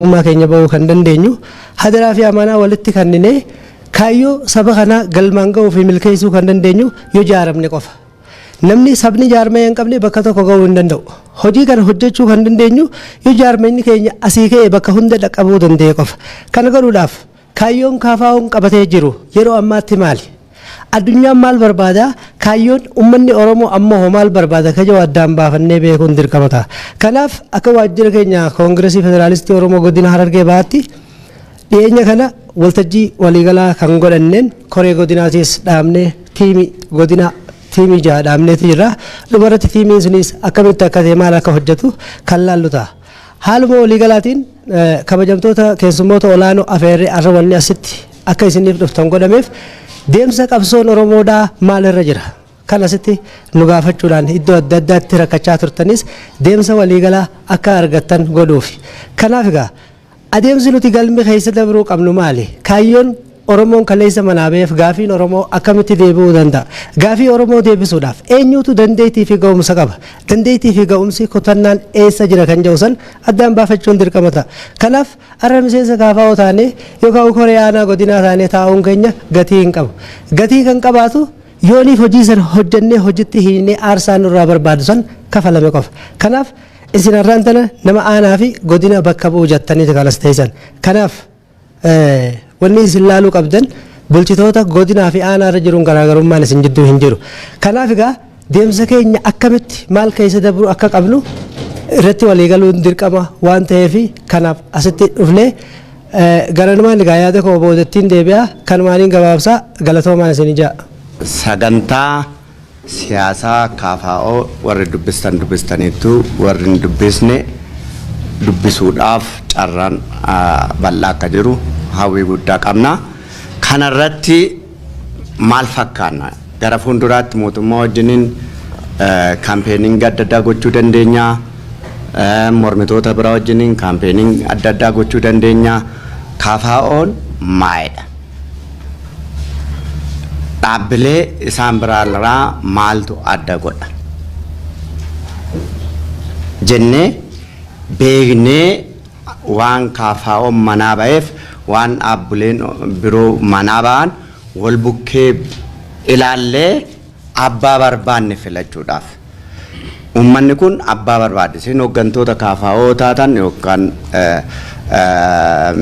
Ummaa keenya bahuu kan dandeenyu hadaraa fi amaanaa walitti kenninee kaayyoo saba kanaa galmaan ga'uu fi milkeessuu kan dandeenyu yoo jaaramne qofa. Namni sabni jaarmaya hin qabne bakka tokko ga'uu hin danda'u. Hojii kana hojjechuu kan dandeenyu yoo jaarmayni keenya asii ka'ee bakka hunda dhaqqabuu danda'e qofa. Kana godhuudhaaf kaayyoon KFO'n qabatee jiru yeroo ammaatti maali? Addunyaan maal barbaada? Kaayyoon uummanni Oromoo ammoo hoo maal barbaada? Kajoo addaan baafannee beekuun dirqama ta'a. Kanaaf akka waajjira keenya Koongiresii Federaalistii Oromoo godina Harargee Bahaatti dhiyeenya kana waltajjii waliigalaa kan godhanneen koree godinaatis dhaabnee, tiimii godinaa tiimii 6 dhaabneeti jirra. Dhumarratti tiimiin sunis akkamitti akka ta'e, maal akka hojjetu kan laallu ta'a. Haaluma waliigalaatiin kabajamtoota keessummoota olaanoo afeerree arra wanni asitti akka isiniif dhuftan godhameef deemsa qabsoon Oromoodhaa maalirra jira? Kan asitti nu gaafachuudhaan iddoo adda addaatti rakkachaa turtanis deemsa waliigalaa akka argattan godhuufi. Kanaaf egaa adeemsi nuti galmi keessa dabruu qabnu maali? Kaayyoon Oromoon kaleessa manaa ba'eef gaafiin Oromoo akkamitti deebi'uu danda'a? Gaafii Oromoo deebisuudhaaf eenyutu dandeettii fi ga'umsa qaba? Dandeettii fi ga'umsi kutannaan eessa jira kan jedhu san addaan baafachuun dirqama ta'a. Kanaaf har'a miseensa KFO taanee yookaan koree aanaa godinaa taanee taa'uun keenya gatii hin qabu. Gatii kan qabaatu yooniif hojii san hojjennee hojitti hiinee aarsaa nurraa barbaadu san kafalame qofa. Kanaaf isin har'aan tana nama aanaa fi godina bakka bu'u jettaniiti kanas teessan. Kanaaf wanni isin laaluu qabdan bulchitoota godinaa fi aanaa irra jiruun garaagarummaan isin jidduu hin jiru. Kanaaf egaa deemsa keenya akkamitti maal keessa dabruu akka qabnu irratti waliigaluun dirqama waan ta'eef kanaaf asitti dhufnee garanumaan egaa yaada koo boodattiin deebi'a, kanumaaniin gabaabsaa, galatoomaan isin ijaa. Sagantaa siyaasaa KFO warri dubbistan dubbistaniittu, warri hin dubbisne dubbisuudhaaf carraan bal'aa akka jiru hawwii guddaa qabna. Kanarratti maal fakkaanna? Gara fuulduraatti mootummaa wajjiniin campaigning adda addaa gochuu dandeenya. Mormitoota biraa wajjiniin campaigning adda addaa gochuu dandeenya. KFO'n maalidha? Dhaabbilee isaan biraarraa maaltu adda godha? Jennee beeknee waan KFO'n manaa ba'eef, waan dhaabbileen biroo manaa ba'an wal bukkee ilaallee abbaa barbaanne filachuudhaaf. Uummanni kun abbaa barbaade. Isin hooggantoota KFO taatan yookaan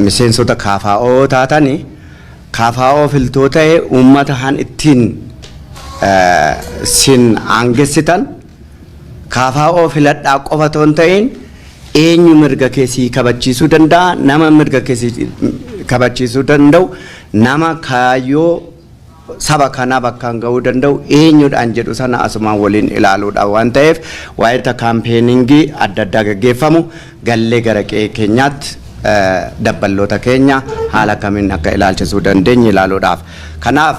miseensota KFO taatanii KFO filtoo ta'e uummata han ittiin sin aangessitan KFO filadhaa qofa otoo hin ta'in, eenyu mirga keessii kabachiisuu danda'a, nama mirga keessii kabachiisuu danda'u, nama kaayyoo saba kanaa bakkaan ga'uu danda'u eenyudhaan jedhu sana asumaan waliin ilaaluudha waan ta'eef, waa'ee campaigning adda addaa gaggeeffamu gallee gara qe'ee keenyaatti dabballoota keenya haala kamiin akka ilaalchisuu dandeenyu ilaaluudhaaf. Kanaaf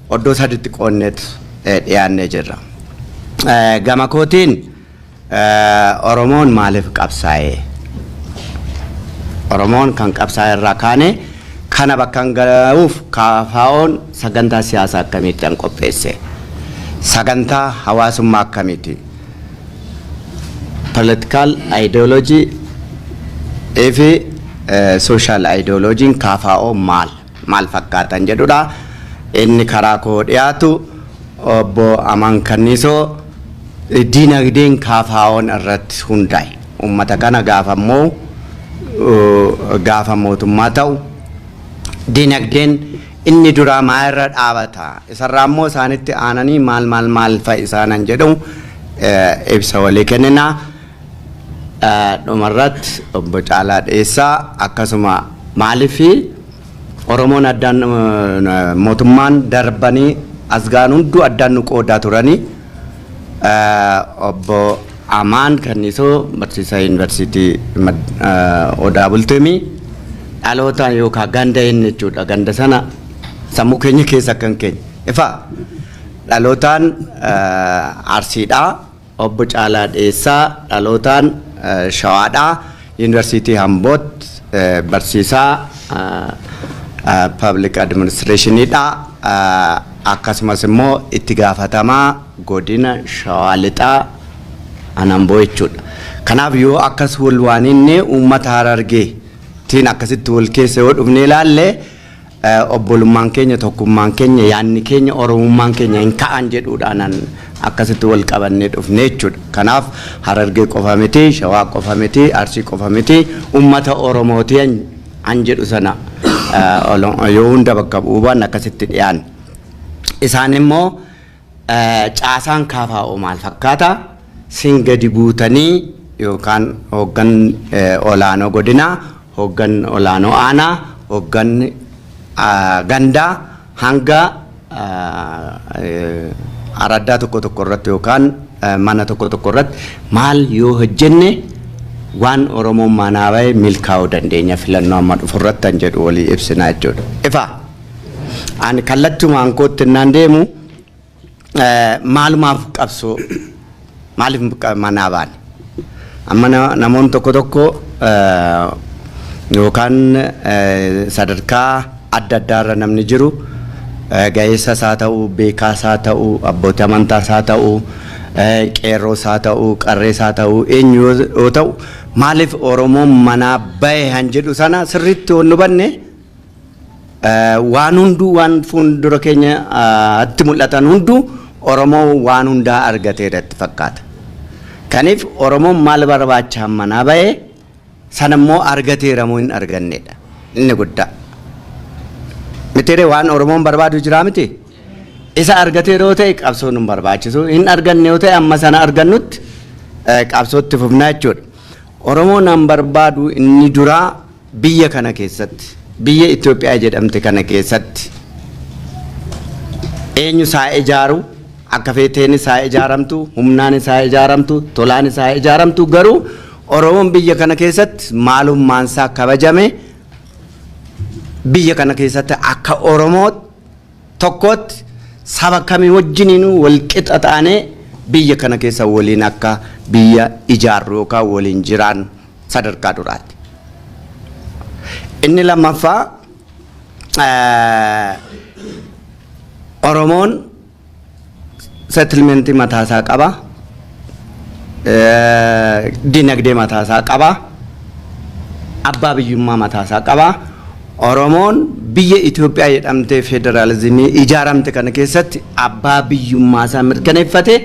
oddoo saditti qoonneet dhiyaannee jirra. Gama kootiin Oromoon maaliif qabsaa'e? Oromoon kan qabsaa'e irraa kaane kana bakkaan ga'uuf KFO'n sagantaa siyaasaa akkamiitti an qopheesse? Sagantaa hawaasummaa akkamiiti? Political ideology fi social ideology KFO maal maal fakkaatan jedhudha. Inni karaa koo dhiyaatu obbo Amaan Kanniisoo diinagdeen KFO'n irratti hundaa'e. Uummata kana gaafa immoo gaafa mootummaa ta'u diinagdeen inni duraa maalirra dhaabata? Isarraa immoo isaanitti aananii maal maal maal fa'i isaanan jedhu ibsa walii kennina. Dhumarratti obbo Caalaa Dheessaa akkasuma maaliif Oromoon addaan mootummaan darbanii as ga'an hunduu addaan nu qoodaa turanii, obbo Amaan Kanniisoo barsiisaa yuunivarsiitii Odaa Bultumii dhalootaan yookaan ganda inni jechuudha, ganda sana sammuu keenya keessa kan keenya ifa dhalootaan Arsiidhaa. Obbo Caalaa Dheessaa dhalootaan Shawaadhaa, yuunivarsiitii Ambootti barsiisaa public administrationiidha, akkasumas immoo itti gaafatamaa godina Shawaa Lixaa Anamboo jechuudha. Kanaaf yoo akkas wal waan inni uummata Harargee Tiin akkasitti wal keessa yoo dhufnee ilaalle, obbolummaan keenya, tokkummaan keenya, yaanni keenya, Oromummaan keenya hin ka'an jedhuudhaan akkasitti wal qabannee dhufne jechuudha. Kanaaf Harargee qofa miti, Shawaa qofa miti, Arsii qofa miti, uummata Oromooti an jedhu sana yoo hunda bakka bu'uu baanne akkasitti dhiyaanne. Isaan immoo caasaan KFO maal fakkaata? Sin gadi buutanii yookaan hooggan olaanoo godinaa, hooggan olaanoo aanaa, hooggan gandaa hanga araddaa tokko tokko irratti yookaan mana tokko tokko irratti maal yoo hojjenne waan Oromoon manaa bahe milkaa'uu dandeenya filannoo amma dhufu irratti kan jedhu walii ibsinaa jechuudha. Ifa ani kallattumaan kootti innaan deemu, maalumaaf qabsoo, maaliif manaa baane? Amma namoonni tokko tokko yookaan sadarkaa adda addaarra namni jiru, ga'eessas haa ta'u, beekaas haa ta'u, abbootii amantaas haa ta'u, qeerroos haa ta'u, qarrees haa ta'u, eenyu yoo ta'u, maaliif Oromoon manaa bahe han jedhu sana sirriitti yoo hubanne, waan hunduu, waan fuuldura keenya tti mul'atan hunduu Oromoo waan hundaa argateera itti fakkaata. Kaniif Oromoon maal barbaacha manaa bahe sanammoo argateera moo hin argannedha inni guddaa. Mitiire, waan Oromoon barbaadu jiraa miti? Isa argateera yoo ta'e qabsoon hin barbaachisu. Hin arganne yoo ta'e amma sana argannutti qabsootti fufnaa jechuudha. Oromoon an barbaadu inni duraa biyya kana keessatti, biyya Itoophiyaa jedhamte kana keessatti, eenyu isaa ijaaru, akka feeteen isaa ijaaramtu, humnaan isaa ijaaramtu, tolaan isaa ijaaramtu, garuu Oromoon biyya kana keessatti maalummaan isaa kabajame, biyya kana keessatti akka Oromoo tokkootti saba kamii wajjiniinuu wal qixa taanee biyya kana keessa waliin akka biyya ijaarru yookaan waliin jiraannu sadarkaa duraatti. Inni lammaffaa, Oromoon settlement mataasaa qaba. Dinagdee mataasaa qaba. Abbaa biyyummaa mataasaa qaba. Oromoon biyya Itoophiyaa jedhamtee federaalizimii ijaaramte kana keessatti abbaa biyyummaa isaa mirkaneeffate,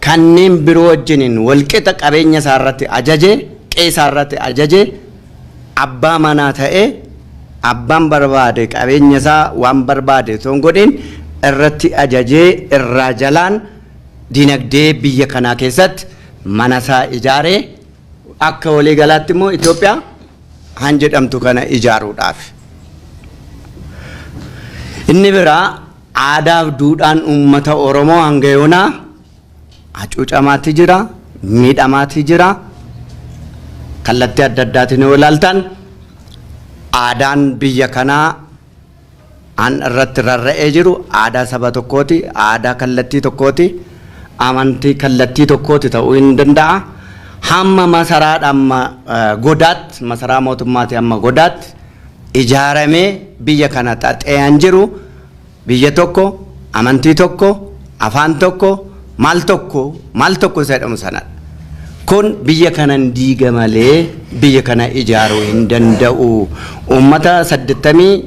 kanneen biroo wajjiniin walqixa qabeenya isaa irratti ajaje, qe'ee isaa irratti ajaje, abbaa manaa ta'ee, abbaan barbaade qabeenya isaa waan barbaade osoo hin godhin irratti ajajee, irraa jalaan dinagdee biyya kanaa keessatti mana isaa ijaaree, akka waliigalaatti immoo Itoophiyaa han jedhamtu kana ijaaruudhaaf. Inni biraa, aadaaf duudhaan uummata Oromoo hanga yoonaa hacuucamaatti jira, miidhamaatti jira. Kallattii adda addaatiin yoo ilaaltan, aadaan biyya kanaa an irratti rarra'ee jiru aadaa saba tokkooti, aadaa kallattii tokkooti, amantii kallattii tokkooti ta'uu hin danda'a. Hamma masaraadha amma godaatti, masaraa mootummaati amma godaatti ijaaramee biyya kana xaxeeyaan jiru biyya tokko, amantii tokko, afaan tokko, maal tokko, maal tokko isa jedhamu sanadha. Kun biyya kanan diiga malee biyya kana ijaaruu hin danda'u. Uummata 87,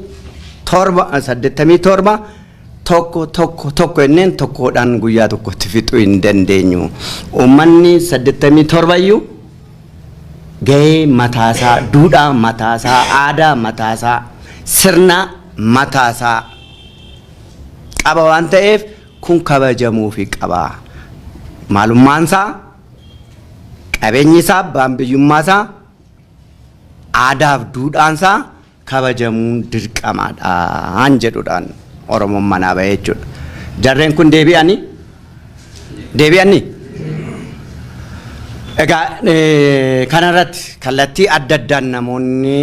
87 tokko tokko tokko inneen tokkodhaan guyyaa tokkotti fixuu hin dandeenyu. Uummanni 87 iyyuu gahee mataasaa, duudhaa mataasaa, aadaa mataasaa, sirna mataasaa qaba waan ta'eef kun kabajamuufi qaba. Maalummaansaa, qabeenyi isaa, abbaan biyyummaasaa, aadaaf duudhaansaa kabajamuun dirqamaadhaan jedhuudhaan Oromoon manaa bahee jechuudha. Jarreen kun deebi'anii? Deebi'anii? Egaa kanarratti kallattii adda addaan namoonni,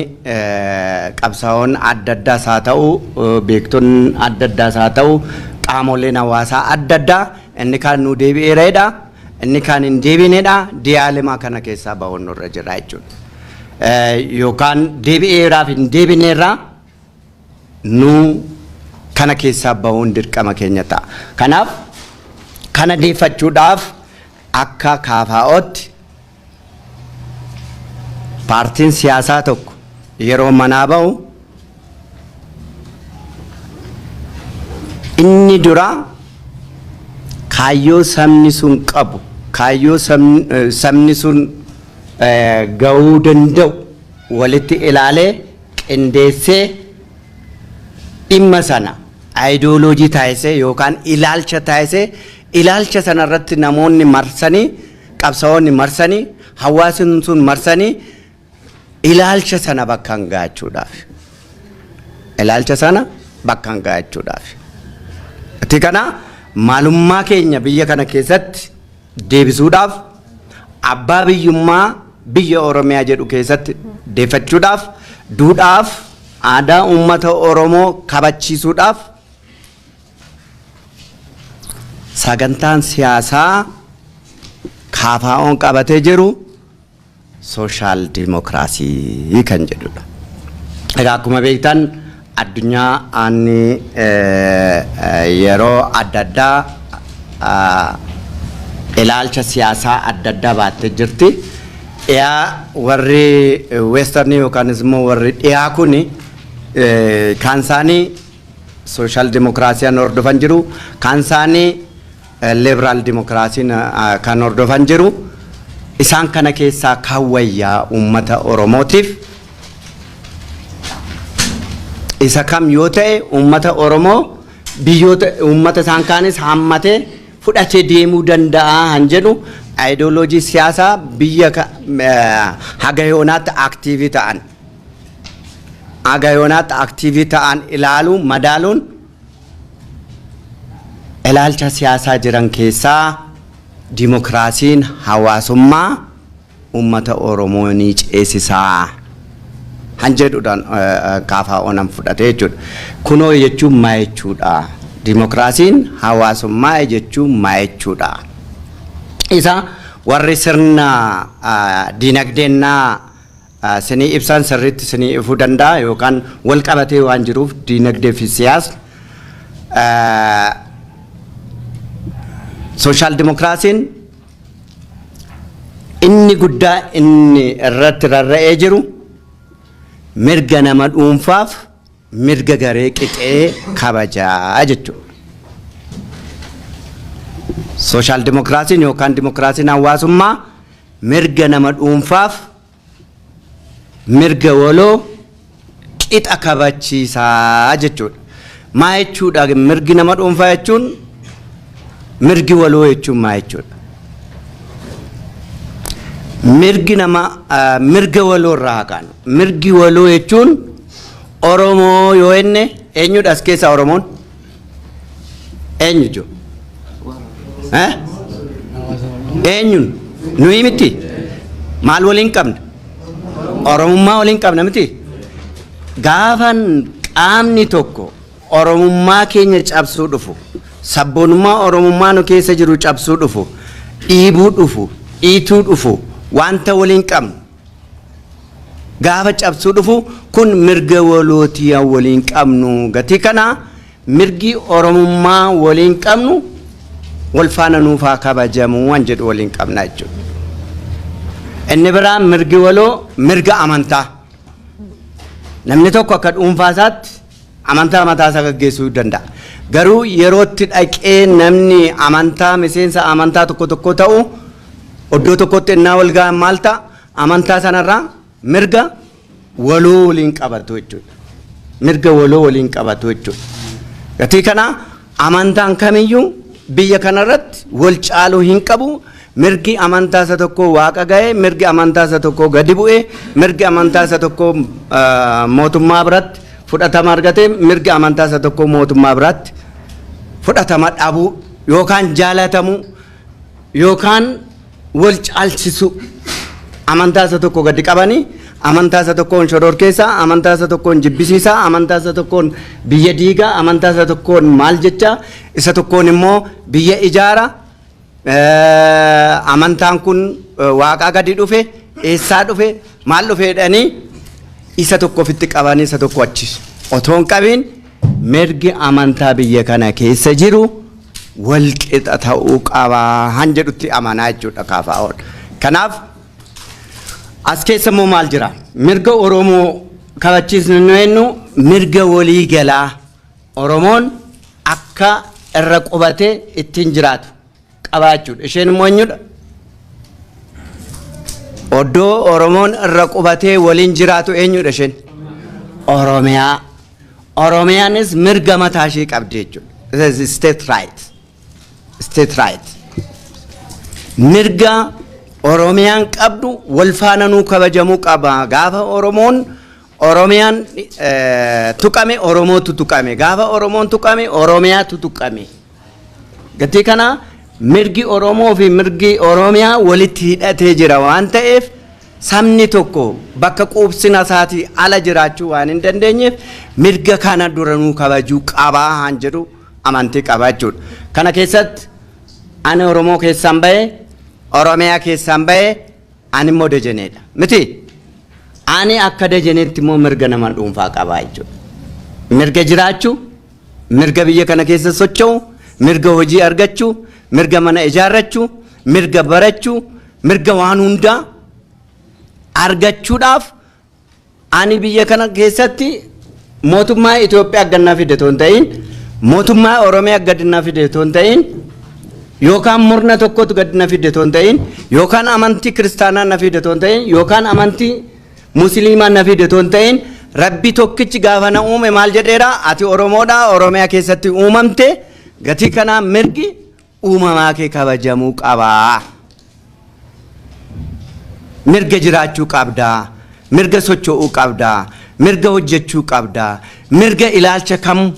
qabsaa'oon adda addaas haa ta'u, beektonni adda addaas haa ta'u, qaamoleen hawaasaa adda addaa, inni kaan nu deebi'eeredha, inni kaan hin deebinedha, dilemma kana keessaa bahuun nurra jira jechuudha. Yookaan deebi'eeraaf hin deebineerraa nu kana keessaa bahuun dirqama keenya ta'a. Kanaaf kana deeffachuudhaaf akka KFO'tti paartiin siyaasaa tokko Yeroo manaa ba'u inni dura kaayyoo sabni sun qabu, kaayyoo sabni sun ga'uu danda'u walitti ilaalee qindeessee, dhimma sana aayidooloojii taasisee yookaan ilaalcha taasisee, ilaalcha sana irratti namoonni marsanii, qabsaa'onni marsanii, hawaasni sun marsanii ilaalcha sana bakkaan ga'achuudhaaf. Ilaalcha sana bakkaan ga'achuudhaaf. Itti kana maalummaa keenya biyya kana keessatti deebisuudhaaf, abbaa biyyummaa biyya Oromiyaa jedhu keessatti deeffachuudhaaf, duudhaaf aadaa uummata Oromoo kabachiisuudhaaf, sagantaan siyaasaa KFO'n qabatee jiru sooshaal dimookiraasii kan jedhudha. Egaa akkuma beektan addunyaa aanni yeroo adda addaa ilaalcha siyaasaa adda addaa baattee jirti. Dhiyaa warri western yookaan immoo warri dhiyaa kuni kaan isaanii sooshaal dimookiraasii hordofan jiru, kaan isaanii liberaal dimookiraasiin kan hordofan jiru. Isaan kana keessaa kan wayyaa uummata Oromootiif isa kam yoo ta'e, uummata Oromoo biyyoota uummata isaan kaanis hammatee fudhatee deemuu danda'a han jedhu, aayidooloojii siyaasaa biyya haga yoonaatti active ta'an, haga yoonaatti active ta'an ilaaluu madaaluun, ilaalcha siyaasaa jiran keessaa dimokiraasiin hawaasummaa uummata Oromoo ni ceesisaa han jedhuudhaan KFO'n fudhate jechuudha. Kunoo jechuun maa jechuudha? Dimokiraasiin hawaasummaa jechuun maa jechuudha? Isa warri sirna diinagdeennaa sinii ibsan sirriitti sinii ifuu danda'a, yookaan wal qabatee waan jiruuf diinagdee fi siyaasni. Sooshaal dimokiraasiin inni guddaa inni irratti rarra'ee jiru mirga nama dhuunfaaf mirga garee qixee kabajaa jechuudha. Sooshaal dimokiraasiin yookaan dimokiraasiin hawaasummaa mirga nama dhuunfaaf mirga waloo qixa kabachiisaa jechuudha. Maa jechuudha mirgi nama dhuunfaa jechuun, mirgi waloo jechuun maa jechuudha? Mirgi nama mirga waloo irraa haa kaanu. Mirgi waloo jechuun Oromoo yoo jenne eenyudha as keessa Oromoon? Eenyu jiru? Eh? Eenyuun? Nuyi miti? Maal waliin qabna? Oromummaa waliin qabna miti? Gaafan qaamni tokko Oromummaa keenya cabsuu dhufu, sabboonummaa Oromummaa nu keessa jiru cabsuu dhufu, dhiibuu dhufu, dhiituu dhufu, wanta waliin qabnu gaafa cabsuu dhufu, kun mirga walootii waliin qabnu. Gatii kana mirgi Oromummaa waliin qabnu wal faana nuufaa kabajamuu waan jedhu waliin qabna jechuudha. Inni biraa mirgi waloo mirga amantaa. Namni tokko akka dhuunfaa isaatti amantaa mataa isaa gaggeessuu danda'a. Garuu yerootti dhaqee namni amantaa miseensa amantaa tokko tokko ta'u iddoo tokkotti innaa wal ga'an maal ta'a? Amantaa sanarraa mirga waloo waliin qabatu jechuudha. Mirga waloo waliin qabatu jechuudha. Gatii kana amantaan kamiyyuu biyya kanarratti wal caaluu hin qabu. Mirgi amantaa isa tokko waaqa ga'e, mirgi amantaa isa tokko gadi bu'e, mirgi amantaa isa tokko mootummaa biratti fudhatama argate, mirgi amantaa isa tokko mootummaa biratti fudhatama dhabuu yookaan jaalatamuu yookaan wal caalchisu, amantaa isa tokko gadi qabanii amantaa isa tokkoon shororkeessaa, amantaa isa tokkoon jibbisiisaa, amantaa isa tokkoon biyya diigaa, amantaa isa tokkoon maal jecha, isa tokkoon immoo biyya ijaara, amantaan kun waaqaa gadi dhufe, eessaa dhufe, maal dhufe jedhanii isa tokko ofitti qabanii isa tokko achi otoo hin qabiin, mirgi amantaa biyya kana keessa jiru wal qixa ta'uu qabaa han jedhutti amanaa jechuudha KFO'n. Kanaaf as keessa immoo maal jira? Mirga Oromoo Kabachiisnu nu jennu mirga walii galaa Oromoon akka irra qubatee ittiin jiraatu qabaachuudha. Isheen immoo eenyudha? Oddoo Oromoon irra qubatee waliin jiraatu eenyudha isheen? Oromiyaa. Oromiyaanis mirga mataa ishee qabdi jechuudha. This is state right. State right. Mirga Oromiyaan qabdu wal faana nuu kabajamuu qaba. Gaafa Oromoon Oromiyaan tuqame, Oromootu tuqame. Gaafa Oromoon tuqame, Oromiyaatu tuqame. Gatii kana mirgi Oromoo fi mirgi Oromiyaa walitti hidhatee jira waan ta'eef, sabni tokko bakka quubsina isaatii ala jiraachuu waan hin dandeenyeef, mirga kana dura nuu kabajuu qabaa haan jedhu amantii qaba jechuudha. Kana keessatti ani Oromoo keessaan bahee, Oromiyaa keessaan bahee, ani immoo Dajaneedha. Miti? Ani akka Dajaneetti immoo mirga nama dhuunfaa qabaa jechuudha. Mirga jiraachuu, mirga biyya kana keessa socho'u, mirga hojii argachuu, mirga mana ijaarrachuu, mirga barachuu, mirga waan hundaa argachuudhaaf ani biyya kana keessatti mootummaa Itoophiyaa gannaa fide otoo hin ta'in, mootummaa Oromiyaa gadi fide otoo hin ta'in, yookaan murna tokkotu gadi na fide otoo hin ta'in, yookaan amantii kiristaanaa na fide otoo hin ta'in, yookaan amantii musliimaa na fide otoo hin ta'in, Rabbi tokkichi gaafa na uume maal jedheera? Ati Oromoodha, Oromiyaa keessatti uumamte, gatii kanaa mirgi uumamaa kee kabajamuu qabaa. Mirga jiraachuu qabdaa, mirga socho'uu qabdaa, mirga hojjechuu qabdaa, mirga ilaalcha kam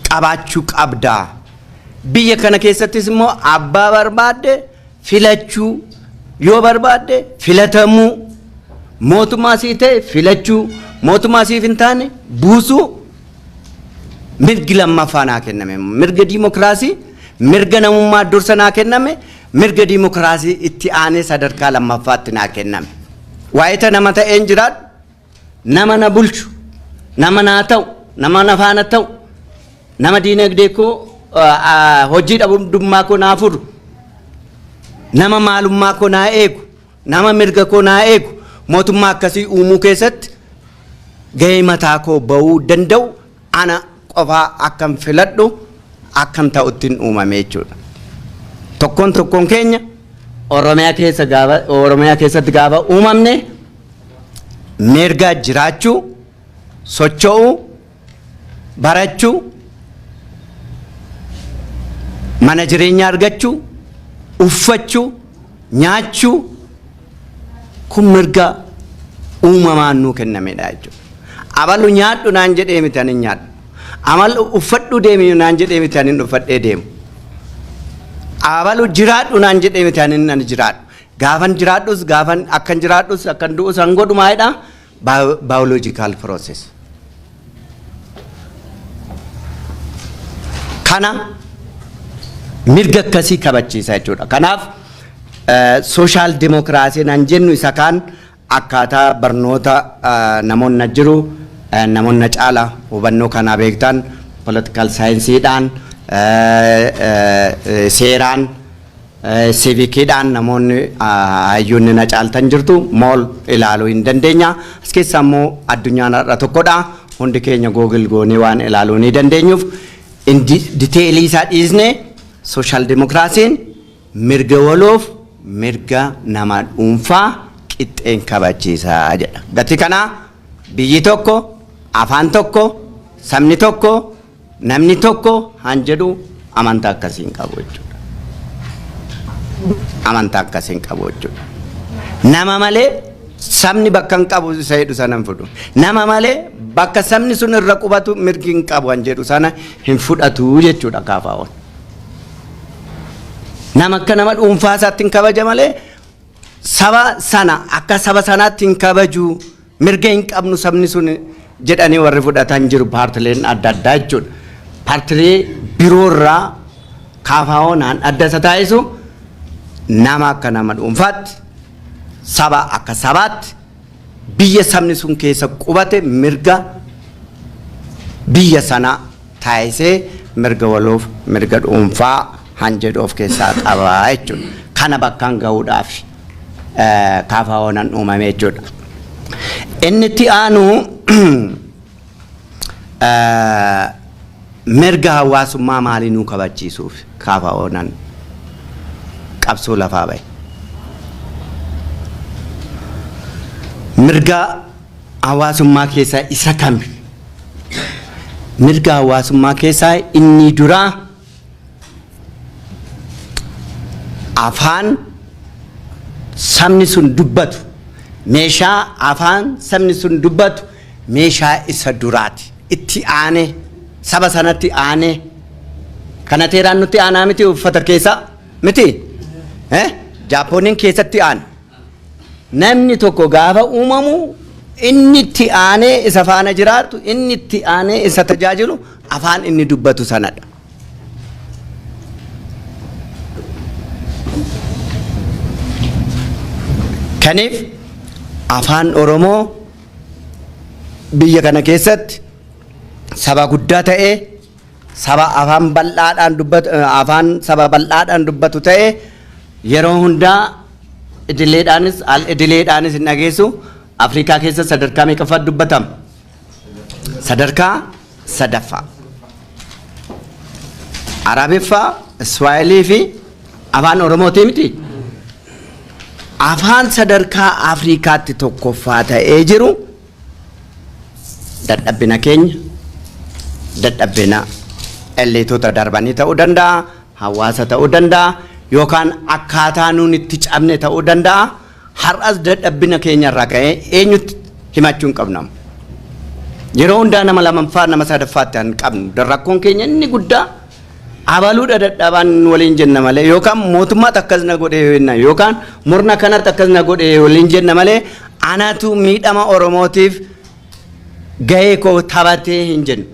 qabaachuu qabdaa. Biyya kana keessattis immoo abbaa barbaadde filachuu, yoo barbaadde filatamuu, mootummaa sii ta'e filachuu, mootummaa siif hin taane buusuu, mirgi lammaffaa naa kenname. Mirga diimokiraasii, mirga namummaa dursa naa kenname, mirga diimokiraasii itti aanee sadarkaa lammaffaatti naa kenname. Waayita nama ta'een jiraadhu, nama na bulchu, nama naa ta'u, nama na faana ta'u, nama diinagdee koo, hojii dhabummaa koo naa furu, nama maalummaa koo naa eegu, nama mirga koo naa eegu, mootummaa akkasii uumuu keessatti gahee mataa koo ba'uu danda'u ana qofaa akkam filadhu akkam ta'uttiin uumame jechuudha. Tokkoon tokkoon keenya Oromiyaa keessatti gaafa uumamne mirga jiraachuu, socho'uu, barachuu, mana jireenyaa argachuu, uffachuu, nyaachuu, kun mirga uumamaan nuu kennamedha jechuudha. Abalu nyaadhu naan jedhee miti ani nyaadhu. Abalu uffadhu deemi naan jedhee miti ani uffadhee deemu. Abalu jiraadhu naan jedhee miti ani jiraadhu. Gaafan jiraadhus, gaafan akkan jiraadhus, akkan du'us an godhu maalidha? Biological process. Kana mirga akkasii kabachiisa jechuudha. Kanaaf social democracy nan jennu isa kaan akkaataa barnoota namoonni jiru, namoonni caala hubannoo kanaa beektan, political scienceedhaan, seeraan, civiciidhaan namoonni hayyoonni na caaltan jirtu, mool ilaaluu hin dandeenya. As keessa immoo addunyaan har'a tokkodha. Hundi keenya Google goonee waan ilaaluu ni dandeenyuuf, detailii isaa dhiisne, social democracyn mirga waloof mirga nama dhuunfaa qixxeen kabachiisaa jedha. Gatii kanaa biyyi tokko, afaan tokko, sabni tokko, namni tokko han jedhu amantaa akkasii hin qabu jechuudha. Amantaa akkasii hin qabu jechuudha. Nama malee sabni bakka hin qabu isa jedhu sana hin fudhu. Nama malee bakka sabni sun irra qubatu mirgi hin qabu han jedhu sana hin fudhatu jechuudha KFO'n. Nama akka nama dhuunfaa isaatti hin kabaja malee saba sana akka saba sanaatti hin kabaju, mirga hin qabnu sabni sun jedhanii warri fudhatan jiru paartileen adda addaa jechuudha. Paartilee biroorraa KFO'n adda isa taasisu nama akka nama dhuunfaatti, saba akka sabaatti, biyya sabni sun keessa qubate mirga biyya sana taasisee mirga waloof mirga dhuunfaa han jedhu of keessaa qaba jechuudha. Kana bakkaan gahuudhaaf KFO'n uumame jechuudha. Inni itti aanu mirga hawaasummaa maalii nuu kabachiisuuf KFO'n qabsoo lafaa bahe. Mirga hawaasummaa keessaa isa kami? Mirga hawaasummaa keessaa inni duraa afaan sabni sun dubbatu, meeshaa afaan sabni sun dubbatu meeshaa isa duraati. Itti aanee, saba sanatti aanee, kana teeraan nutti aanaa miti, uffata keessa miti, Jaapooniin keessatti aana. Namni tokko gaafa uumamu inni itti aanee isa faana jiraatu, inni itti aanee isa tajaajilu afaan inni dubbatu sanadha. Kaniif afaan Oromoo biyya kana keessatti saba guddaa ta'ee, saba afaan bal'aadhaan dubbatu, afaan saba bal'aadhaan dubbatu ta'ee, yeroo hundaa idileedhaanis al idileedhaanis hin dhageessu. Afrikaa keessa sadarkaa meeqaffaa dubbatama? Sadarkaa sadaffaa. Arabiffaa, Iswaahilii fi afaan Oromootii miti. Afaan sadarkaa Afrikaatti tokkoffaa ta'ee jiru dadhabbina keenya, dadhabbina elleetota darbanii ta'uu danda'a, hawaasa ta'uu danda'a, yookaan akkaataa nuun itti cabne ta'uu danda'a. Har'as dadhabbina keenya irraa ka'ee eenyutti himachuu hin qabnamu. Yeroo hundaa nama lamaffaa, nama sadaffaatti hin qabnu. Rakkoon keenya inni guddaa abaluudha dadhabaan waliin jenna malee, yookaan mootummaatti akkas na godhe jenna, yookaan murna kanatti akkas na godhe waliin jenna malee, anatu miidhama Oromootiif gahee koo taphatee hin jennu.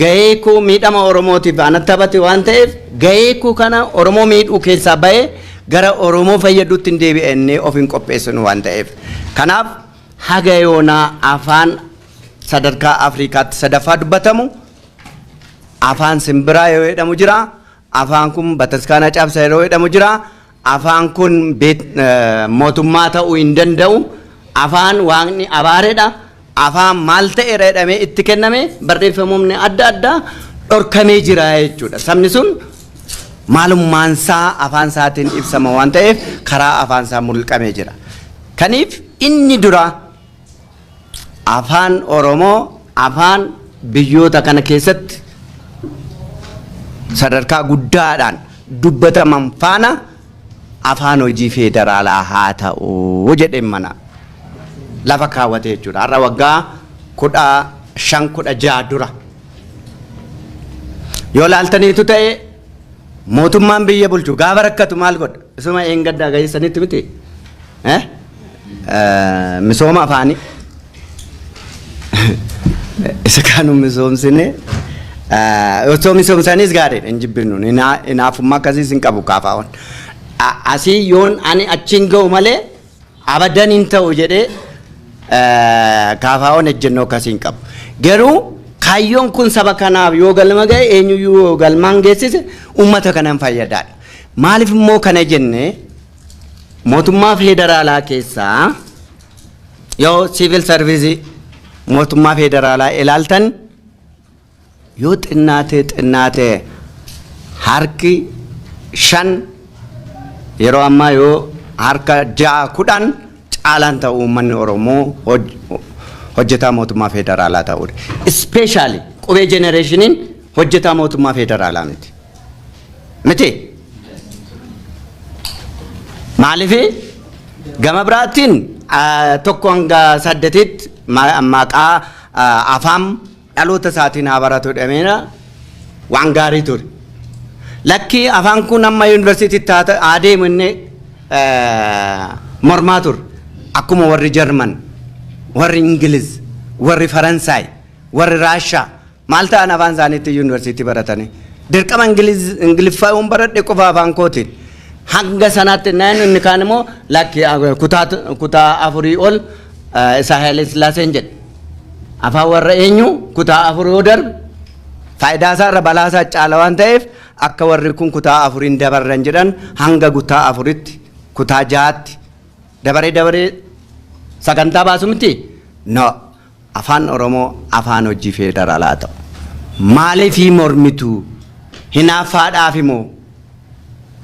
Gahee koo miidhama Oromootiif ana taphate waan ta'eef, gahee koo kana Oromoo miidhuu keessaa bahee gara Oromoo fayyaduutti hin deebi'annee of hin qopheessinu waan ta'eef. Kanaaf haga yoonaa afaan sadarkaa Afrikaatti sadaffaa dubbatamu, afaan simbiraa yoo jedhamu jira, afaan kun bataskaana cabsa yeroo jedhamu jira, afaan kun mootummaa ta'uu hin danda'u, afaan waaqni abaaredha, afaan maal ta'eera jedhamee itti kenname, barreeffamoonni adda addaa dhorkamee jira jechuudha. Sabni sun maalummaansaa afaan isaatiin ibsama waan ta'eef karaa afaan isaa mulqamee jira. Kaniif inni dura afaan Oromoo afaan biyyoota kana keessatti sadarkaa guddaadhaan dubbataman faana afaan hojii federaalaa haa ta'u jedheen mana lafa kaawwate jechuudha. Har'a waggaa 15, 16 dura. Yoo laaltaniitu ta'e, mootummaan biyya bulchu gaafa rakkatu maal godha? Isuma eengaddaa gaheessanitti miti. Misooma afaanii. Isa kaanu misoomsine, osoo misoomsanis gaariidha, hin jibbinu, hinaafummaa akkasiis hin qabu kaafaawwan. Asii yoon ani achiin ga'u malee abadan hin ta'u jedhee kaafaawwan ejjennoo akkasii hin qabu. Garuu kaayyoon kun saba kanaaf yoo galma ga'e, eenyuyyuu yoo galmaan geessise, uummata kanaan fayyadaadha. Maaliif immoo kana jenne? Mootummaa federaalaa keessaa yoo civil service mootummaa federaalaa ilaaltan, yoo xinnaatee xinnaatee harki 5, yeroo ammaa yoo harka 6, 10 caalaan ta'u uummanni Oromoo hojjetaa mootummaa federaalaa ta'uudha. Especially qubee generationiin hojjetaa mootummaa federaalaa miti. Miti. Maaliif? Gama biraatiin 1 hanga 8tti maqaa afaan dhaloota isaatiin haa baratu jedhameera, waan gaarii ture. Lakkii, afaan kun amma yuunivarsiitiitti haa deemu inni mormaa ture. Akkuma warri Jarman, warri Ingiliz, warri Faransaay, warri Raashaa maal ta'an, afaan isaaniitti yuunivarsiitii baratanii. Dirqama Ingiliffaa yoon baradhe qofa afaan kootiin. Hanga sanaatti naan inni kaan immoo lakki, kutaa 4 ol isa Haile Sillaaseen jedhe. Afaan warra eenyu kutaa 4 yoo darbe faayidaa isaa irra balaa isaa caala waan ta'eef, akka warri kun kutaa 4n dabarran jedhan, hanga kutaa 4tti, kutaa 6tti dabaree dabaree sagantaa baasu miti. No, afaan Oromoo afaan hojii federaalaa ta'u. Maaliif mormitu? Hinaaffaadhaaf immoo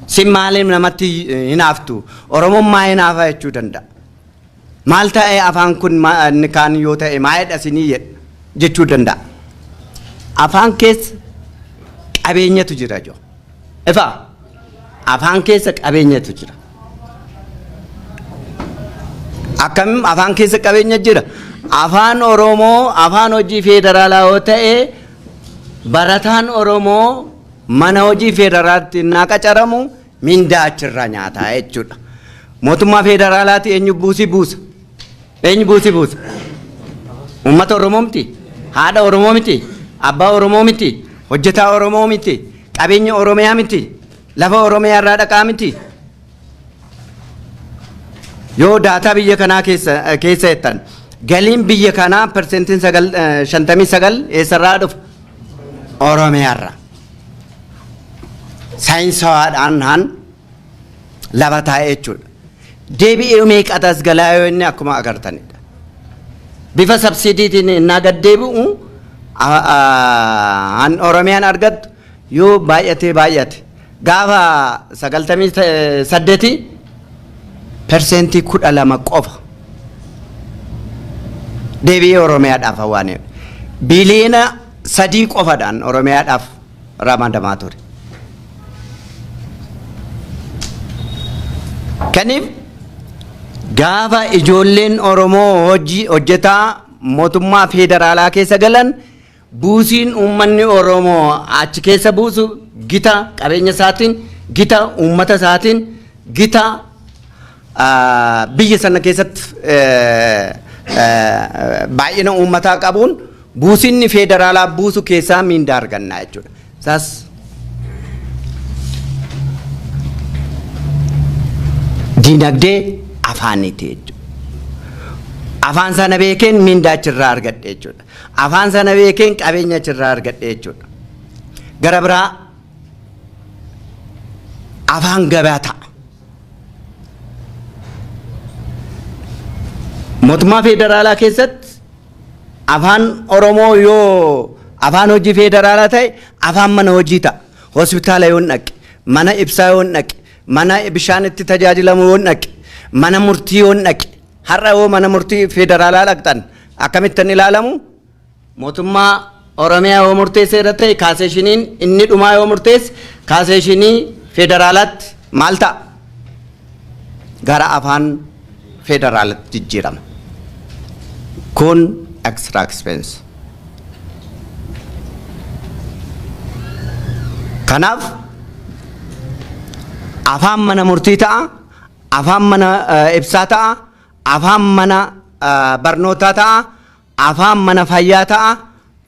si maaliif namatti hinaaftu? Oromoon maa hinaafa jechuu danda'a. Maal ta'e afaan kun inni kaan yoo ta'e maayidha sinii jechuu danda'a. Afaan keessa qabeenyatu jira joo. Ifa afaan keessa qabeenyatu jira. Akkam afaan keessa qabeenya jira? Afaan Oromoo afaan hojii federaalaa yoo ta'e, barataan Oromoo mana hojii federaalaatti naa qacaramu mindaa achirraa nyaataa jechuudha. Mootummaa federaalaatti eenyu buusii buusa? Eenyu buusii buusa? Uummata Oromoo miti? Haadha Oromoo miti? Abbaa Oromoo miti? Hojjetaa Oromoo miti? Qabeenya Oromiyaa miti? Lafa Oromiyaa irraa dhaqaa miti? Yoo data biyya kanaa keessa jettan, galiin biyya kanaa 59% eessarraa dhufa? Oromiyaarraa. Saayinsawaadhaan haan lafa taa'ee jechuudha. Deebi'ee meeqatas galaa yoo inni akkuma agartanidha. Bifa subsidy tiin innaa gad deebi'u han Oromiyaan argattu yoo baay'atee baay'ate gaafa 98 12% qofa deebi'ee Oromiyaadhaaf waan 3 biliyoona qofadhaan Oromiyaadhaaf ramadamaa ture. Kaniif gaafa ijoolleen Oromoo hojii hojjetaa mootummaa federaalaa keessa galan, buusiin uummanni Oromoo achi keessa buusu gita qabeenya isaatiin, gita uummata isaatiin, gita biyya sana keessatti baay'ina uummataa qabuun buusinni federaalaa buusu keessaa miindaa argannaa jechuudha. Isaas diinagdee afaaniiti jechuudha. Afaan sana beekeen miindaa achirraa argadhe jechuudha. Afaan sana beekeen qabeenya achirraa argadhe jechuudha. Gara biraa afaan gabaa ta'a. Mootummaa federaalaa keessatti afaan Oromoo yoo afaan hojii federaalaa ta'e, afaan mana hojii ta'a. Hospitaala yoon dhaqe, mana ibsaa yoon dhaqe, mana bishaan itti tajaajilamu yoon dhaqe, mana murtii yoon dhaqe, har'a yoo mana murtii federaalaa dhaqxan akkamittan ilaalamu? Mootummaa Oromiyaa yoo murteesse irra ta'e, cassation iin inni dhumaa yoo murteesse, cassation ii federaalaatti maal ta'a? Gara afaan federaalaatti jijjiirama. Kun extra expense. Kanaaf afaan mana murtii ta'a, afaan mana ibsaa ta'a, afaan mana barnootaa ta'a, afaan mana fayyaa ta'a,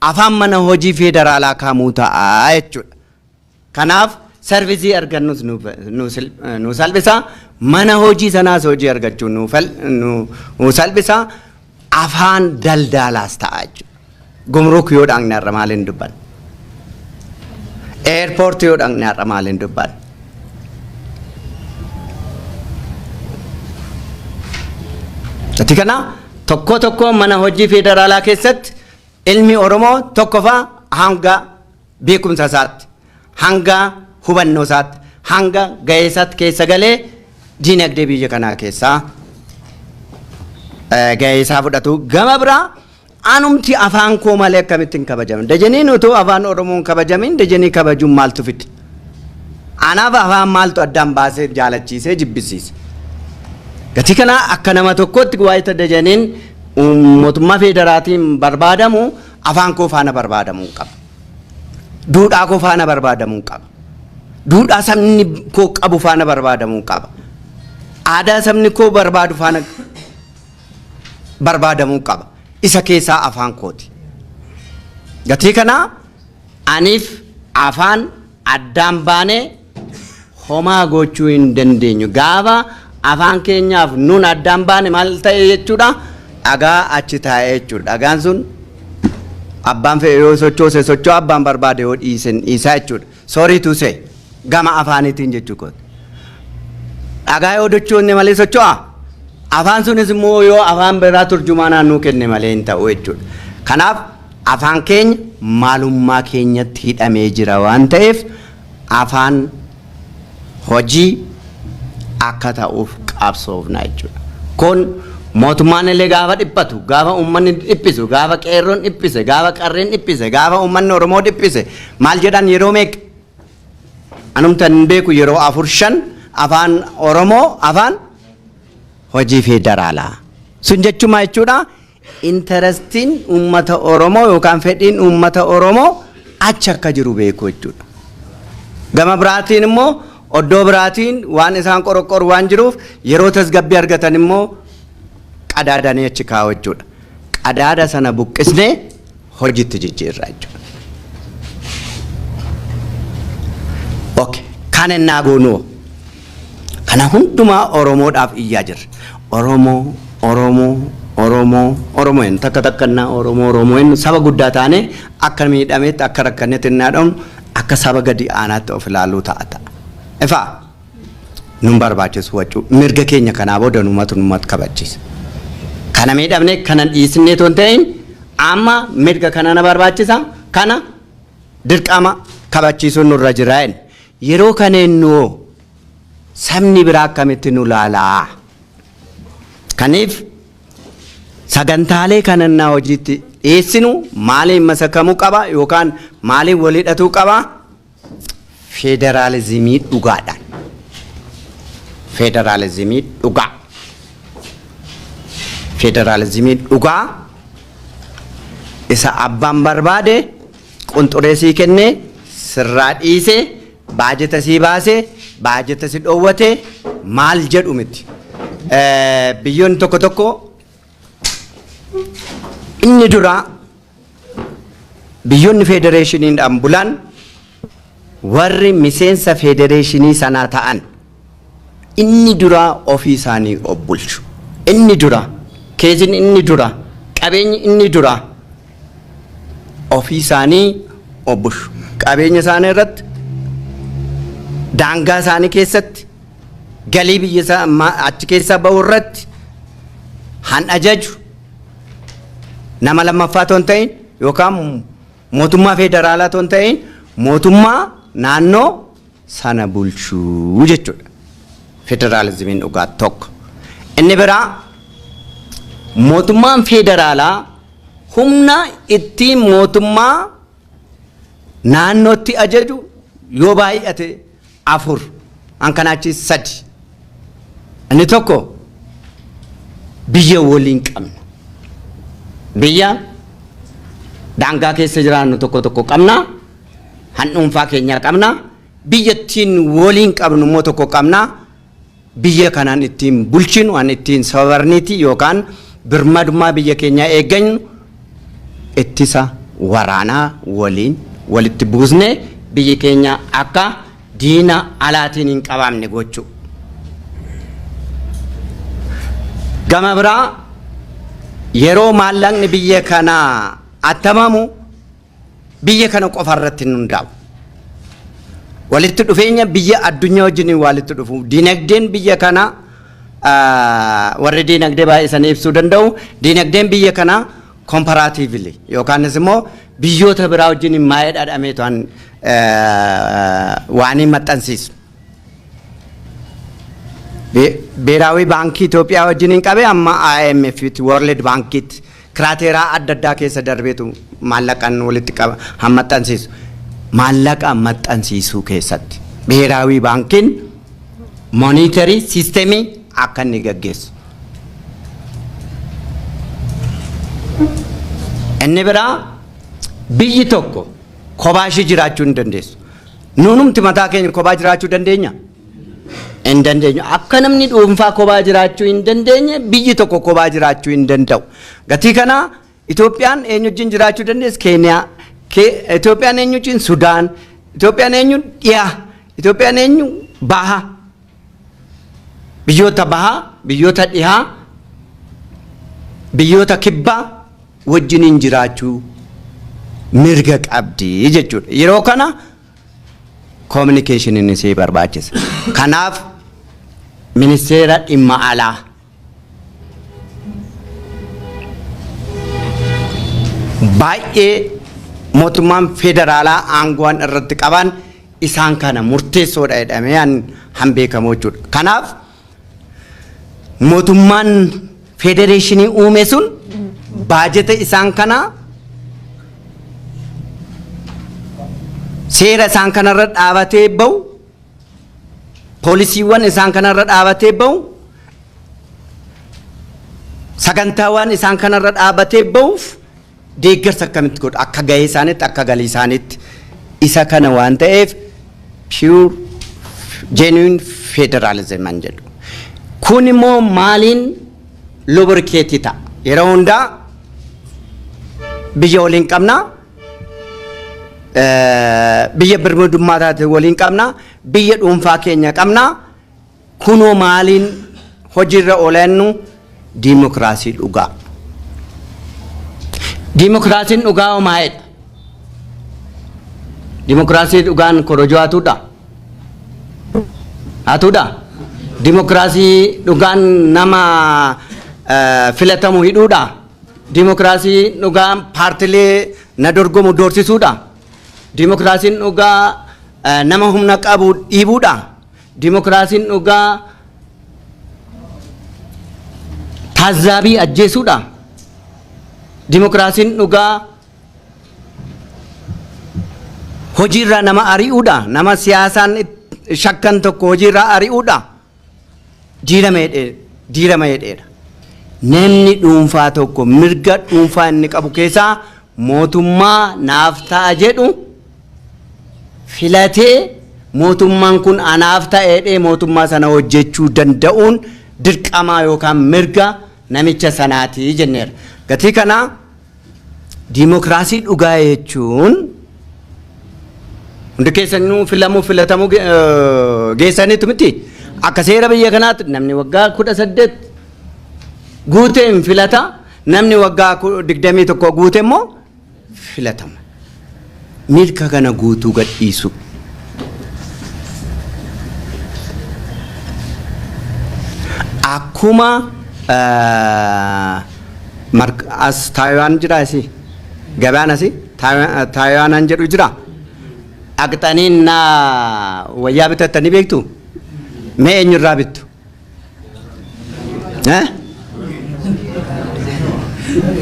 afaan mana hojii federaalaa kamuu ta'a jechuudha. Kanaaf service ii argannus nu salphisa, mana hojii sanaas hojii argachuu nu salphisa, afaan daldalaas ta'a jechuudha. Gumruk yoo dhaqne har'a maaliin dubban? Airport yoo dhaqne har'a maaliin dubban? Ati kana tokko tokko mana hojii federaalaa keessatti ilmi Oromoo tokkoffaa hanga beekumsa isaatti, hanga hubannoo isaatti, hanga gahee isaatti keessa galee diinagdee biyya kanaa keessaa gahee isaa fudhatu. Gama biraa anumti afaan koo malee akkamittiin kabajaman? Dajaniin utuu afaan Oromoon kabajamin Dajanii kabajuun maaltu fide? Anaaf afaan maaltu addaan baasee jaalachiisee jibbisiise? Gatii kana akka nama tokkotti waayita Dajaniin mootummaa federaatiin barbaadamu, afaan koo faana barbaadamuu qaba. Duudhaa koo faana barbaadamuu qaba. Duudhaa sabni koo qabu faana barbaadamuu qaba. Aadaa sabni koo barbaadu faana barbaadamuu qaba. Isa keessaa afaan kooti. Gatii kana aniif afaan addaan baanee homaa gochuu hin dandeenyu. Gaafa afaan keenyaaf nun addaan baane maal ta'e jechuudha? Dhagaa achi taa'ee jechuudha. Dhagaan sun abbaan fe'e yoo sochoose socho'a, abbaan barbaade yoo dhiisen dhiisaa jechuudha. Sorry to say, gama afaaniitiin jechuu kooti. Dhagaa yoo sochoonne malee socho'a? Afaan sunis immoo yoo afaan biraa turjumaanaan nuu kenne malee hin ta'u jechuudha. Kanaaf afaan keenya maalummaa keenyatti hidhamee jira waan ta'eef afaan hojii akka ta'uuf qabsoofna jechuudha. Kun mootummaan illee gaafa dhiphatu, gaafa uummanni dhiphisu, gaafa qeerroon dhiphise, gaafa qarreen dhiphise, gaafa uummanni Oromoo dhiphise maal jedhan yeroo meeqa? Anumtan hin beeku, yeroo afur shan afaan Oromoo afaan hojii federaalaa. Sun jechuuma jechuudha, interestiin uummata Oromoo yookaan fedhiin uummata Oromoo achi akka jiru beeku jechuudha. Gama biraatiin immoo oddoo biraatiin waan isaan qoroqqoru waan jiruuf yeroo tasgabbii argatan immoo qadaadanii achi kaa'u jechuudha. Qadaada sana buqqisnee hojiitti jijjiirra jechuudha. Okay. Kan ennaa goonuu kana hundumaa Oromoodhaaf iyyaa jirra. Oromoo, Oromoo, Oromoo, Oromoo hin takka takkannaa Oromoo, Oromoo hin saba guddaa taane akka miidhameetti, akka rakkannetti innaa dhumnu akka saba gadi aanaatti of ilaaluu ta'a ta'a. Ifaa nun barbaachisu wachuu mirga keenya kanaa booda numatu numatu kabachiisa. Kana miidhamne kana dhiisnee otoo hin ta'in amma mirga kana na barbaachisa, kana dirqama kabachiisuun nurra jira jenna. Yeroo kaneen nuoo sabni biraa akkamitti nu laalaa? Kaniif sagantaalee kanannaa hojiitti dhiyeessinu maaliin masakamuu qaba yookaan maaliin wal hidhatuu qaba? Federaalizimii dhugaadhaan. Federaalizimii dhugaa. Federaalizimii dhugaa isa abbaan barbaade qunxuree sii kennee, sirraa dhiisee, baajeta sii baasee, baajeta si dhoowwate maal jedhu miti. Biyyoonni tokko tokko inni duraa biyyoonni federeeshiniidhaan bulan warri miseensa federeeshinii sanaa ta'an inni duraa ofii isaanii of bulchu. Inni dura keezin, inni dura qabeenyi, inni dura ofii isaanii of bulchu. Qabeenya isaanii irratti, daangaa isaanii keessatti, galii biyya isaa achi keessaa bahu irratti han ajaju nama lammaffaa otoo hin ta'in yookaan mootummaa federaalaa otoo hin ta'in mootummaa naannoo sana bulchuu jechuudha. Federaalizimiin dhugaa tokko. Inni biraa mootummaan federaalaa humna ittiin mootummaa naannootti ajaju yoo baay'ate afur, an kanaachi sadi. Inni tokko biyya waliin qabna. Biyya daangaa keessa jiraannu tokko tokko qabna. Han dhuunfaa keenyaa qabna. Biyya ittiin waliin qabnu immoo tokko qabna. Biyya kanaan ittiin bulchinu, an ittiin sovereignty yookaan birmadummaa biyya keenyaa eeggannu, ittisa waraanaa waliin walitti buusnee biyyi keenya akka diina alaatiin hin qabamne gochuu. Gama biraa yeroo maallaqni biyya kanaa attamamu biyya kana qofa irratti hin hundaa'u. Walitti dhufeenya biyya addunyaa wajjin walitti dhufu. Dinagdeen biyya kanaa, warri dinagdee baay'isanii ibsuu danda'u. Dinagdeen biyya kanaa comparatively yookaanis immoo biyyoota biraa wajjin maayee dhadhameetu waan hin maxxansiisu. Beeraawii Baankii Itoophiyaa wajjin hin qabe amma IMF, World Bankitti criteria adda addaa keessa darbeetu maallaqaan walitti qaba maxxansiisu. Maallaqa maxxansiisuu keessatti Beeraawii Baankiin monetary systemii akka inni gaggeessu. Inni biraa biyyi tokko kophaa ishee jiraachuu hin dandeessu. Nuunumti mataa keenya kophaa jiraachuu dandeenya? Hin dandeenyu. Akka namni dhuunfaa kophaa jiraachuu hin dandeenye biyyi tokko kophaa jiraachuu hin danda'u. Gatii kana Itoophiyaan eenyu wajjin jiraachuu dandeessi? Keeniyaa. Itoophiyaan eenyu wajjin? Sudaan. Itoophiyaan eenyu? Dhiyaa. Itoophiyaan eenyu? Baha. Biyyoota bahaa, biyyoota dhihaa, biyyoota kibbaa wajjiniin jiraachuu mirga qabdi jechuudha. Yeroo kana communicationiin isee barbaachisa. Kanaaf ministeera dhimma alaa Baay'ee mootummaan federaalaa aangoon irratti qaban isaan kana murteessoodha jedhamee han beekamu jechuudha. Kanaaf mootummaan federeeshinii uume sun baajeta isaan kana, seera isaan kanarra dhaabatee bahu, poolisiiwwan isaan kanarra dhaabatee bahu, sagantaawwan isaan kanarra dhaabatee bahuuf deeggarsa akkamitti godhu, akka gahee isaaniitti, akka galii isaaniitti, isa kana waan ta'eef pure genuine federalism an jedhu. Kun immoo maaliin lubricate ta'a? Yeroo hundaa biyya waliin qabna, biyya birmadummaa taate waliin qabna, biyya dhuunfaa keenya qabna. Kunoo maaliin hojiirra oolannu? Diimokiraasii dhugaa. Diimokiraasiin dhugaa maalidha? Diimokiraasii dhugaan korojoo hatuudha? Hatuudha? Diimokiraasii dhugaan nama filatamu hidhuudha? Diimokiraasii dhugaan paartilee na dorgomu doorsisuudha? Diimokiraasiin dhugaa nama humna qabu dhiibuudha? Diimokiraasiin dhugaa taazzaabii ajjeesuudha? Diimokiraasiin dhugaa hojiirraa nama ari'uudha? Nama siyaasaan shakkan tokko hojiirraa ari'uudha? Diirama jedheedha. Namni dhuunfaa tokko mirga dhuunfaa inni qabu keessaa mootummaa naaf ta'a jedhu filatee, mootummaan kun anaaf ta'eedhee mootummaa sana hojjechuu danda'uun dirqamaa yookaan mirga namicha sanaati jenneera. Gatii kana diimokiraasii dhugaa jechuun hundi keessanuu filamuu filatamuu geessaniitu miti. Akka seera biyya kanaatti namni waggaa 18 guutee hin filata. Namni waggaa 21 guute immoo filatama. Mirga kana guutuu gadhiisu. Akkuma as Taayiwaan jira, asii gabaan asii Taayiwaanaan jedhu jira. Dhaqxanii na wayyaa bitattanii beektu? Mee eenyurraa bittu? Eh?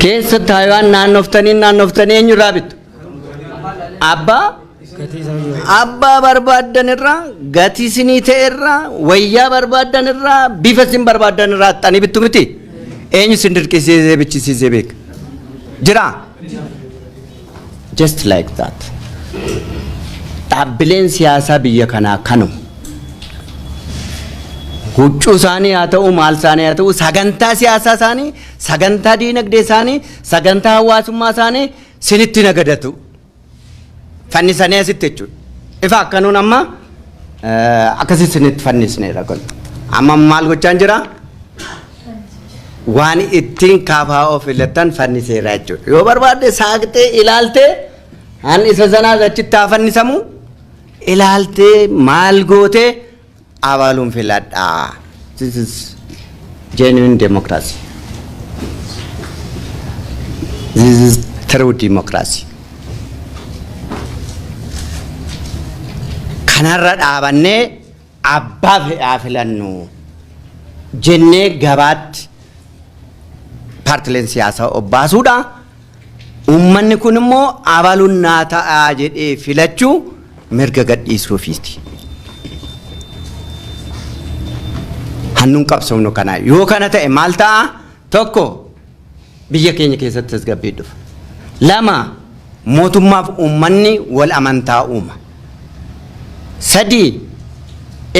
Keessa Taayiwaan naannoftanii naannoftanii eenyurraa bittu? Abbaa barbaaddan irraa, gatii isinii ta'e irraa, wayyaa barbaaddan irraa, bifa isin barbaaddan irraa haxxanii bittu miti? Eenyu isin dirqisiisee bichisiisee beeka? Jira? Just like that. Dhaabbileen siyaasaa biyya kanaa kanuma. Huccuu isaanii haa ta'u, maal isaanii haa ta'u, sagantaa siyaasaa isaanii, sagantaa diinagdee isaanii, sagantaa hawaasummaa isaanii sinitti nagadatu. Fannisanii asitti jechuudha. Ifa akkanuun amma akkasii sinitti fannisneera kun. Amma maal gochaan jira? Waan ittiin kaafaa of filattan fanniseera jechuudha. Yoo barbaadde saaqxee ilaaltee, han isa sanaas achitti haa fannisamu, ilaaltee maal gootee abaluun filadhaa. This is genuine democracy. This is true democracy. Kanarra dhaabannee abbaa fe'aa filannu jennee gabaatti paartileen siyaasaa obbaasuudha. Uummanni kun immoo abaluun naa ta'aa jedhee filachuu mirga gadhiisuufiiti. Hannuun qabsoomnu kana yoo kana ta'e maal ta'a? Tokko, biyya keenya keessatti tasgabbii dhufa. Lama, mootummaaf uummanni wal amantaa uuma. Sadii,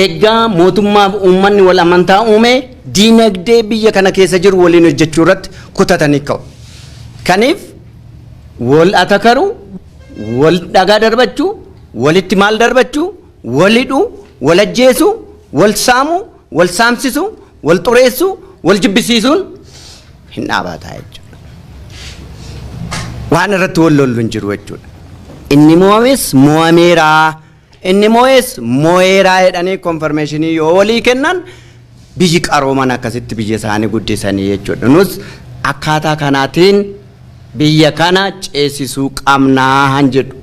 eeggaa mootummaaf uummanni wal amantaa uume, diinagdee biyya kana keessa jiru waliin hojjechuu irratti kutatanii ka'u. Kaniif wal atakaru, wal dhagaa darbachuu, walitti maal darbachuu, wal hidhuu, wal ajjeesuu, wal saamuu, wal saamsisuu, wal xureessuu, wal jibbisiisuun hin dhaabataa jechuudha. Waan irratti wal lollu hin jiru jechuudha. Inni mo'ames mo'ameeraa, inni mo'es mo'eeraa jedhanii confirmation yoo walii kennan, biyyi qarooman akkasitti biyya isaanii guddisanii jechuudha. Nus akkaataa kanaatiin Biyya kana ceesisuu qabnaa han jedhu.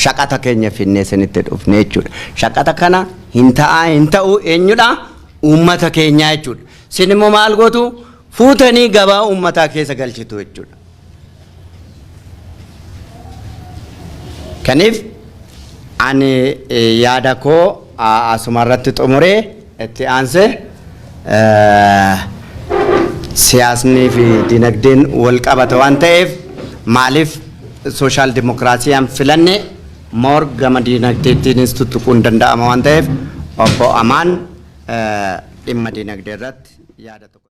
Shaqata keenya finnee isinitti dhufne jechuudha. Shaqata kana hin ta'aa hin ta'u eenyudha? Uummata keenyaa jechuudha. Isin immoo maal gootu? Fuutanii gabaa uummataa keessa galchitu jechuudha. Kaniif ani yaada koo asuma irratti xumuree itti aansee siyaasnii fi dinagdeen wal qabata waan ta'eef, maaliif sooshaal dimokiraasiyaan filanne, moor gama dinagdeettiinis tuttuquun danda'ama waan ta'eef, obbo Amaan dhimma dinagdee irratti yaada tokko.